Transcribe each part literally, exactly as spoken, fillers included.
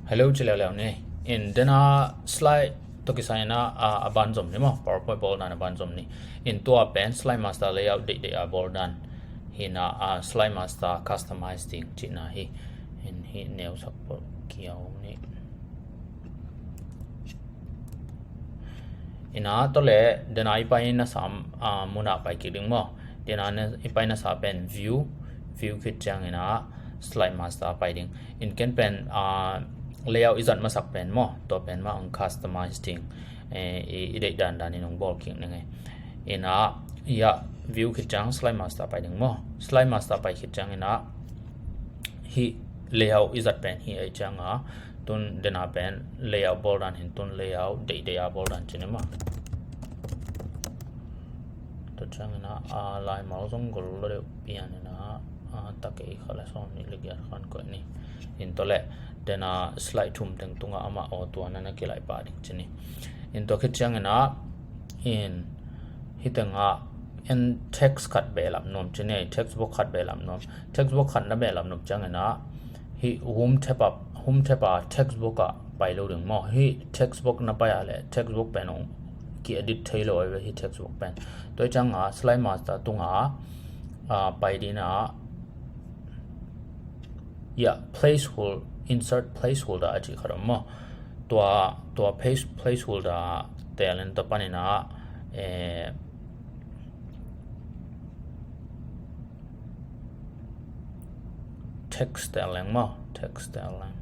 Hello, ci leuleu ni. In dena slide tawh kisai ina a, a banzom ni maw, PowerPoint bawl dan a banzom ni. In tua pen Slide Master layout deihdeih a bawl dan hi ina, a, Slide Master customize ding cihna hi. In hih neusak pawh kiau ni. Ina tawh le dena i pai na sa, a, mun ah pai kik ding maw. Dena i pai na sa pen view, view khit ciang ina Slide Master pai ding. In ken pen, a, layout i zat masak pen maw, tua pen mah hong customize ding. E, i, i deih dandan in hong bawl kik ning e. Ina, ya, view khit ciang Slide Master pai ding maw. Slide Master pai khit ciang ina hih layout i zat pen hih ei ciang a, tun dena pen layout bawl dan hin tun layout deihdeih a bawl dan ci ni maw. Tua ciang ina, a, laimal zong gol lo deuh pian ina, a, takei kha le sawm nih le giat khan koih ni. In tua le dena slide thum teng tungah amah aw tua na na kilaih pah ding ci ni. In tua khit ciang ina, in hih tengah en text khat behlap nuam ci ni, text box khat behlap nuam. Text box khat na behlap nuam ciang ina hih home tab ah, home tab ah text box ah pai lo ding maw. Hih text box na pai ah le text box pen hong ki-edit thei lo ahi ve hih text box pen. Tua ciang a Slide Master tungah, a, pai ding a, ya, placeholder, insert placeholder a cih khat om maw. Tua, tua place, placeholder tel in tua pan ina, e, text tel leng maw, text tel leng.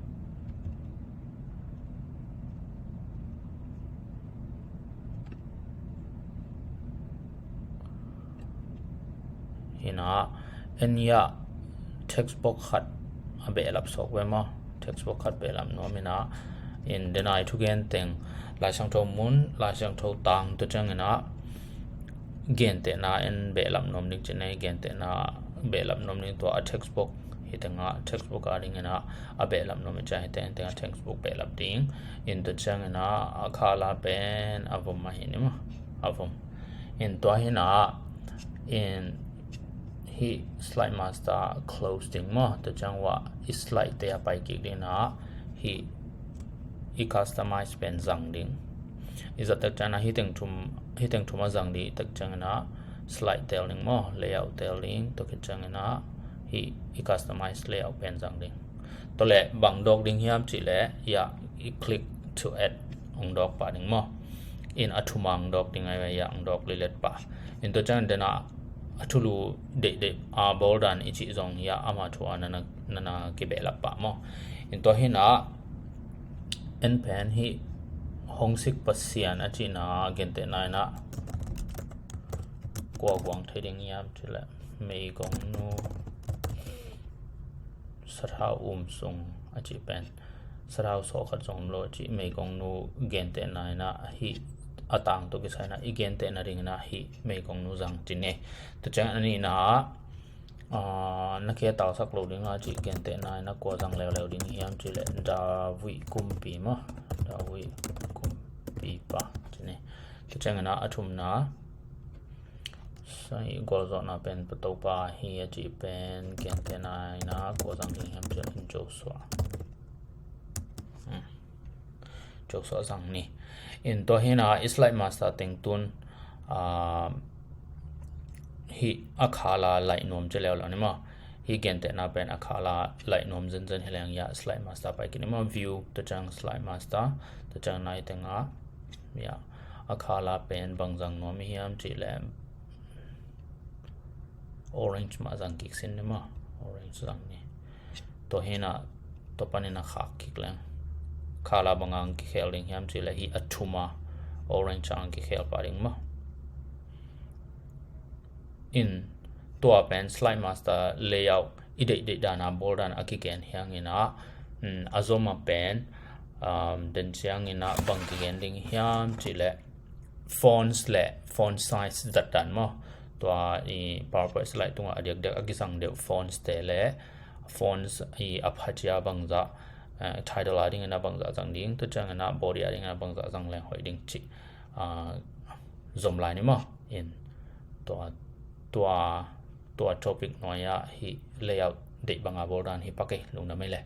Ina, en ya, text box khat a behlap sawk ve maw. Text box khat behlap nuam ina, in dena i thugen teng, Laisiangtho mun, Laisiangtho tang tua ciang ina, gentehna en behlap nuam ding ci ni, gentehna behlap nuam ding tua a text box, hih tengah text box a ding ina a behlap nuam i ciang hih teng, tengah text box behlap ding. In tua ciang ina a color pen a vom ahi ni maw, a vom. In tua hi ina, in hih Slide Master close ding maw. Tua ciang ua i slide te a pai kik ding ina hih i customize pen zang ding. I zat tak ciang ina hih teng thum, hih teng thum a zang ding tak ciang ina slide tel ding maw, layout tel ding, tua khit ciang ina hih i customize layout pen zang ding. Tua le bang dawk ding hiam cih le, ya, i click to add hong dawk pah ding maw. In a thum a hong dawk ding ahi ve, ya, hong dawk lilet pah. In tua ciang dena a thulu deihdeih a bawl dan i cih zong ya ama thu a na na, na na kibehlap pah maw. In tua hi ina en pen hih Hong Sik Pasian a cihna gentehna ina kua guang thei ding hiam cih le Meigongnu Sathau Um Sung a cih pen, Sathau sawh khat zong om lo a cih Meigongnu gentehna ina hih a tang tawh kisai ina i gentehna ding ina hih Meigongnu zang ci ni. Tua ciang a nihna ah, a, na khe tausak lo ding a cih gentehna ina kua zang leuleu ding hiam cih le David Kumpi maw, David Kumpipa ci ni. Tua ciang ina a thumna, sai gualzawhna pen Patopa hi a cih pen gentehna ina kua zang ding hiam cih le Joshua. Hmm. Joshua zang ni. In tua hi ina i Slide Master teng tun, a, hih a color laih nuam ci leuleu ni maw. Hih gentehna pen a color laih nuam zenzen hi leng ya Slide Master pai kik ni maw, view, tua ciang Slide Master, tua ciang nai tengah, ya, a color pen bang zang nuam i hiam cih le orange mah zang kik sin ni maw, orange zang ni. Tua hi ina, tua pan ina khak kik leng. Color bang a hong kikhel ding hiam cih le hih a thum a orange a hong kikhel pah ding maw. In tua pen Slide Master layout i deihdeih dan a bawl dan a kigen hi hang ina, mm, a zom a pen, um, den ciang ina bang kigen ding hiam cih le fonts le font size zat dan maw. Tua i PowerPoint slide tungah a diakdiak a kizang deuh fonts te le fonts i a pha cia bangzah, eh, title a ding ina bangzah zang ding, tua ciang ina body a ding ina bangzah zang leng hoih ding cih, ah, zom lai ni maw. In tua, tua, tua topic nuai ah hih layout deih bang a bawl dan hi pak ei, lungdam ei le.